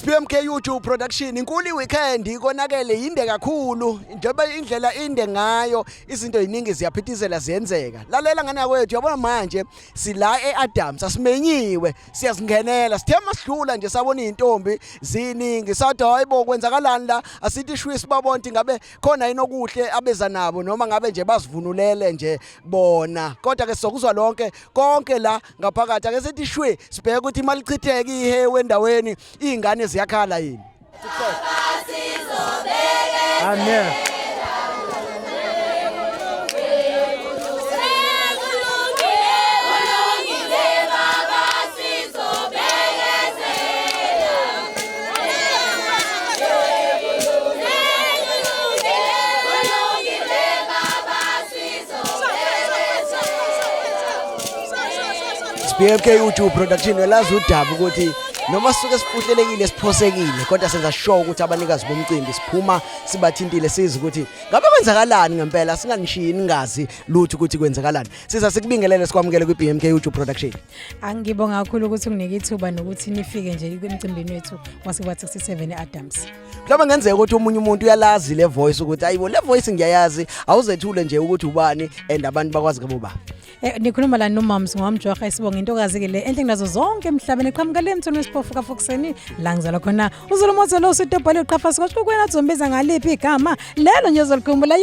BMK YouTube production inkulu weekend ikonakele yinde kakhulu njengoba indlela inde ngayo izinto eziningi ziyaphithizela ziyenzeka. Lalela ngane yakwethu, yabona manje sila eAdams, asimenyiwe, siyazingenela. Sithe masidlula nje sabona izintombi ziningi, sathi hayibo, kwenzakalani la? Asithi shwi sibabona ukuthi ngabe khona yini okuhle abeza nabo noma ngabe nje bazivunulele nje bona. Kodwa ke sokuzwa lonke konke la ngaphakathi. Ake sithi shwi sibheke ukuthi imali ichitheke ihewe endaweni, izingane ziyakhala yini. Amen. BMK YouTube production, uyalazi udaba ukuthi noma sisuke sifuhlelekile, siphosekile, kodwa senza sure ukuthi abanikazi bomcimbi siphuma sibathintile, sizi ukuthi ngabe kwenzakalani ngempela, singanishiyi ningazi lutho ukuthi kwenzakalani. Siza sikubingelele, sikwamukele kwi-BMK YouTube production. Angibonga kakhulu ukuthi unginike ithuba nokuthi nifike nje emcimbini wethu wase-Ward 67 e-Adams. Mhlawumbe ngenzeka ukuthi omunye umuntu uyalazi le voice, ukuthi ayibo, le voice ngiyayazi. Awuzethule nje ukuthi ubani and abantu bakwazi ngabo ba. Nikhuluma la noMams ngowamjwaha isibonga, intokazi ke le enhle kunazo zonke emhlabeni, eqhamuka le emthweni wesiphofu kaFokuseni la ngizalwa khona. Uzulu lo usitobhale uqhafa sikosho kwena zombiza ngaliphi igama lelo nje uzokhumbula.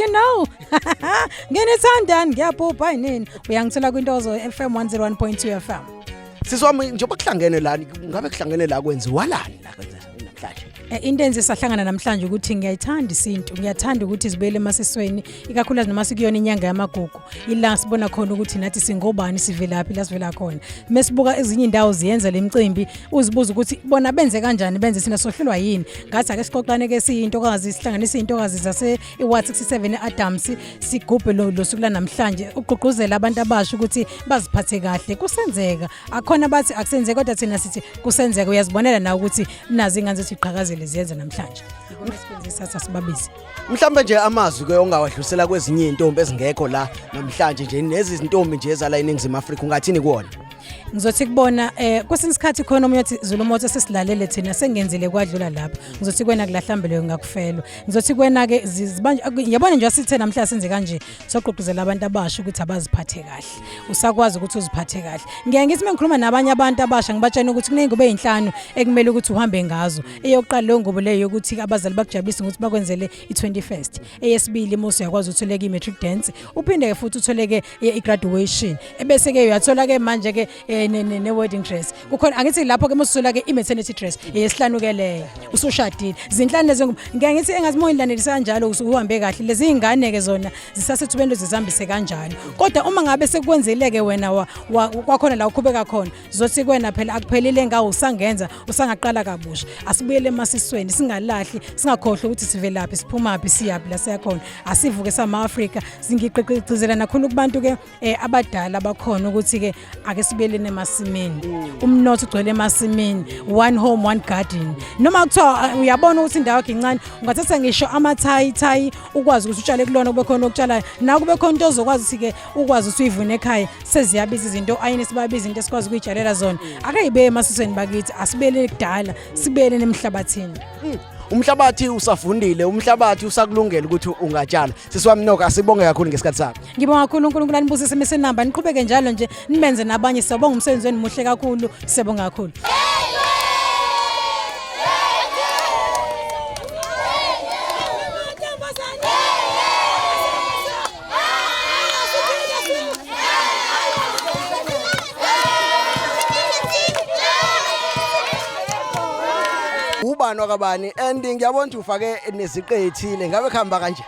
Nginithandani, ngiyabhubha yinini. Uyangithola kwintozo FM 101.2 FM. Sisi wami, njengoba kuhlangene la, ngabe kuhlangene la kwenziwalani la kwenza namhlanje? Into enze sahlangana namhlanje ukuthi ngiyayithanda isintu, ngiyathanda ukuthi sibuyele emasisweni, ikakhulukazi noma sikuyona inyanga yamagugu, ila sibona khona ukuthi nathi singobani, sivelaphi, la sivela khona. Mesibuka ezinye indawo ziyenza lemicimbi, uzibuza ukuthi bona benze kanjani, benze thina sohlelwa yini. Ngathi ake sixoxane ke siyintokazi, sihlanganise intokazi zase iWard 67 eAdams, sigubhe lo suku lanamhlanje ugqugquzela abantu abasha ukuthi baziphathe kahle. Kusenzeka, akhona bathi akusenzeki, kodwa thina sithi kusenzeka. Uyazibonela nawe ukuthi nazi ingane zethu iqhakazile, ziyenza namhlanje. Ikona sikwenze sibabize. Mhlawumbe nje amazwi ke ongawadlulisela kwezinye izintombi ezingekho la namhlanje nje, nezi zintombi nje ezala eNingizimu Afrika, ungathini kuwona? Ngizothi kubona kwesinye isikhathi khona omunye othi, "Zulu Moto, sesilalele thina, sengenzile kwadlula lapha." Ngizothi kwena kulahlambele ngakufelwa. Ngizothi kwena ke zibanje, yabona nje sithe namhlanje senze kanje, sogqugquzela abantu abasha ukuthi abaziphathe kahle. Usakwazi ukuthi uziphathe kahle. Ngiyaye ngithi mengikhuluma nabanye abantu abasha, ngibatshena ukuthi kuney'ngubo ey'nhlanu ekumele ukuthi uhambe ngazo. Eyokuqala leyo ngubo leyo yokuthi abazali bakujabulise ngokuthi bakwenzele i-21st. Eyesibili, musu uyakwazi utholeke i-matric dance, uphinde-ke futhi utholeke i-graduation, ebese-ke uyathola-ke manje-ke ne-wedding dress. Kukhona angithi lapho-ke musuthola-ke i-maternity dress. Eyesihlanu-ke leyo usushadile. Zinhlanu lezo ngubo. Ngiyaye ngithi engathi uma uyilandelisa kanjalo usuke uhambe kahle. Lezi iy'ngane-ke zona zisasethubeni lozizihambise kanjalo, kodwa uma ngabe sekwenzeleke wena kwakhona la uqhubeka khona, zothi kwena phela akuphelile ngawo, usangenza, usangaqala kabusha. Asibuyele emasisweni, singalahli, singakhohlwa ukuthi sivelaphi, siphumaphi, siyaphi la siyakhona. Asivuke sama-Afrika. Singigqigqizela nakhulu kubantu-ke abadala bakhona ukuthi-ke ake sibuyeleni emasimini. Umnotho ugcwele emasimini. One home, one garden. Noma kuthiwa uyabona ukuthi indawo yakho incane, ungathatha ngisho amathayi thayi, ukwazi ukuthi utshale kulona, kube khona okutshalayo na kube khona into ozokwazi ukuthi-ke ukwazi ukuthi uyivune ekhaya. Seziyabiza izinto ayini, sibabiza izinto esikwazi ukuyitshalela zona. Ake yibe emasisweni bakithi, asibuyele kudala, sibuyele emhlabathini. Umhlabathi usafundile, umhlabathi usakulungela ukuthi ungatshala. Sisi wami noko asibonge kakhulu ngesikhathi sakho. Ngibonga kakhulu, uNkulunkulu anibusise mesenamba, niqhubeke njalo nje nibenze nabanye. Siyabonga, umsebenzi wenu muhle kakhulu, siyabonga kakhulu. Ubani wakabani and ngiyabona ukuthi ufake neziqe ethile, ngabe kuhamba kanje?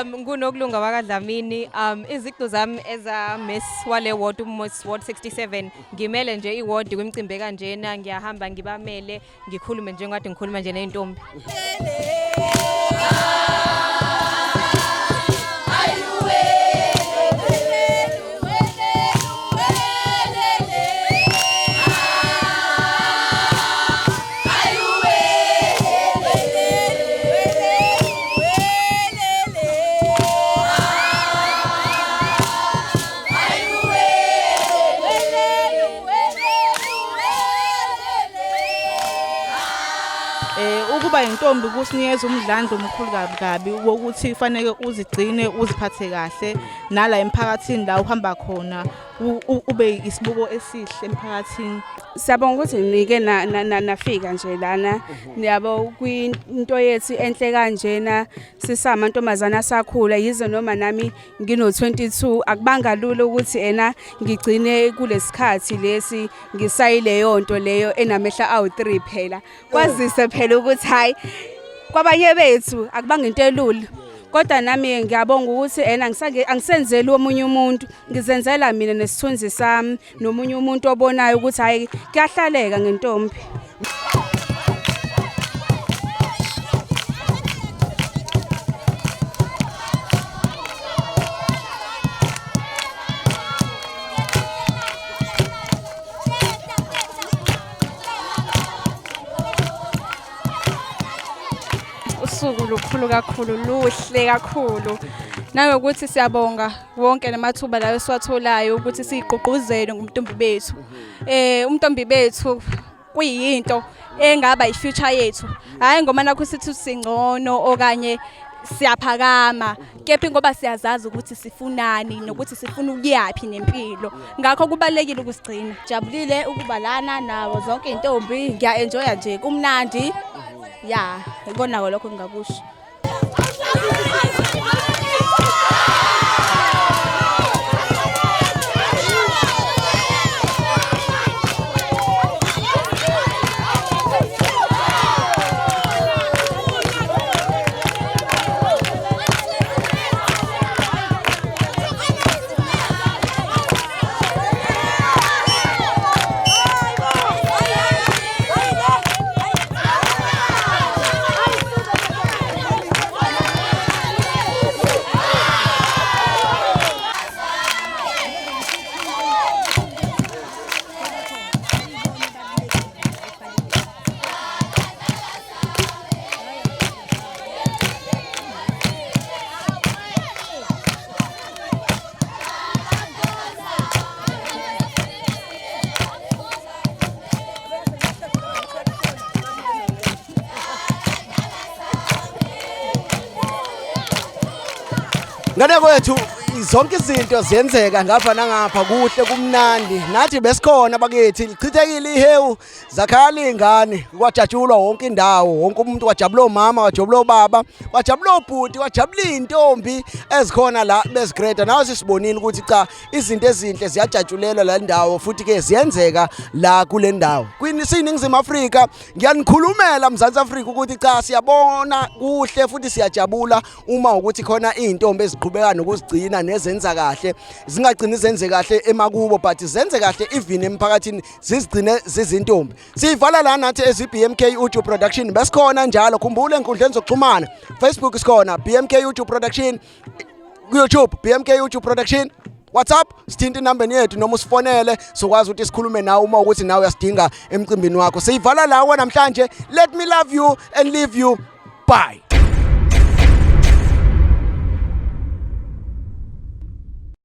Ngunokulunga wakaDlamini. Iziqu zami eza Miss wale ward, uMiss Ward 67. Ngimele nje iward kwimicimbi kanjena, ngiyahamba ngibamele, ngikhulume njengokade ngikhuluma nje nezintombi. Ukuba intombi kusinikeza umdlandla omkhulu kabi kabi wokuthi kufanele uzigcine uziphathe kahle nala emphakathini la uhamba khona ube isibuko esihle emphakathini. Siyabonga ukuthi nike nafika nje lana, niyabo, kwinto yethu enhle kanjena sisamantombazana asakhula. Yize noma nami ngino-22, akubanga lula ukuthi ena ngigcine kulesikhathi lesi ngisayileyo nto leyo enamehla awu-3 phela, kwazise phela ukuthi hayi, kwabanye bethu akubanga into elula. Kodwa nami ngiyabonga ukuthi ena angisenzeli omunye umuntu, ngizenzela mina nesithunzi sami nomunye umuntu obonayo ukuthi hayi, kuyahlaleka ngentombi. Usuku lukhulu kakhulu, luhle kakhulu, nanokuthi siyabonga wonke namathuba layo esiwatholayo ukuthi siyigqugquzele ngumntombi bethu. Umntombi bethu kuyinto engaba i-future yethu, hhayi ngoba nakho sithi singcono okanye siyaphakama, kepha ngoba siyazazi ukuthi sifunani nokuthi sifuna ukuyaphi nempilo. Ngakho kubalulekile ukusigcina. Jabulile ukuba lana nawo zonke iy'ntombi, ngiya-enjoya nje, kumnandi ya. Ikonako lokho ngingakusho. Ngane kwethu, zonke izinto ziyenzeka ngapha nangapha, kuhle kumnandi. Nathi besikhona bakithi, lichithekile ihewu, zakhala iy'ngane, kwajatshulwa wonke indawo, wonke umuntu kwajabula, omama kwajabula, obaba kwajabula, obhuti kwajabula, iy'ntombi ezikhona la bezigreda. Nawe sisibonile ukuthi cha, izinto ezinhle ziyajatshulelwa la ndawo, futhi-ke ziyenzeka la kule ndawo siyiNingizimu Afrika. Ngiyanikhulumela Mzansi Afrika ukuthi cha, siyabona kuhle futhi siyajabula uma ukuthi khona iy'ntombi eziqhubeka nokuzigcina nezenza kahle, zingagcini zenze kahle emakubo, but zenze kahle even emphakathini, zizigcine zizintombi. Siyivala la nathi ezi-BMK Uju Production, besikhona njalo. Khumbula, enkundleni zokuxhumana, Facebook sikhona BMK Uju Production, ku-YouTube BMK Uju Production, WhatsApp sithinta inambeni yethu noma usifonele, sokwazi ukuthi sikhulume nawe uma ukuthi nawe uyasidinga emcimbini wakho. Siyivala lawo namhlanje. Let me love you and leave you. Bye.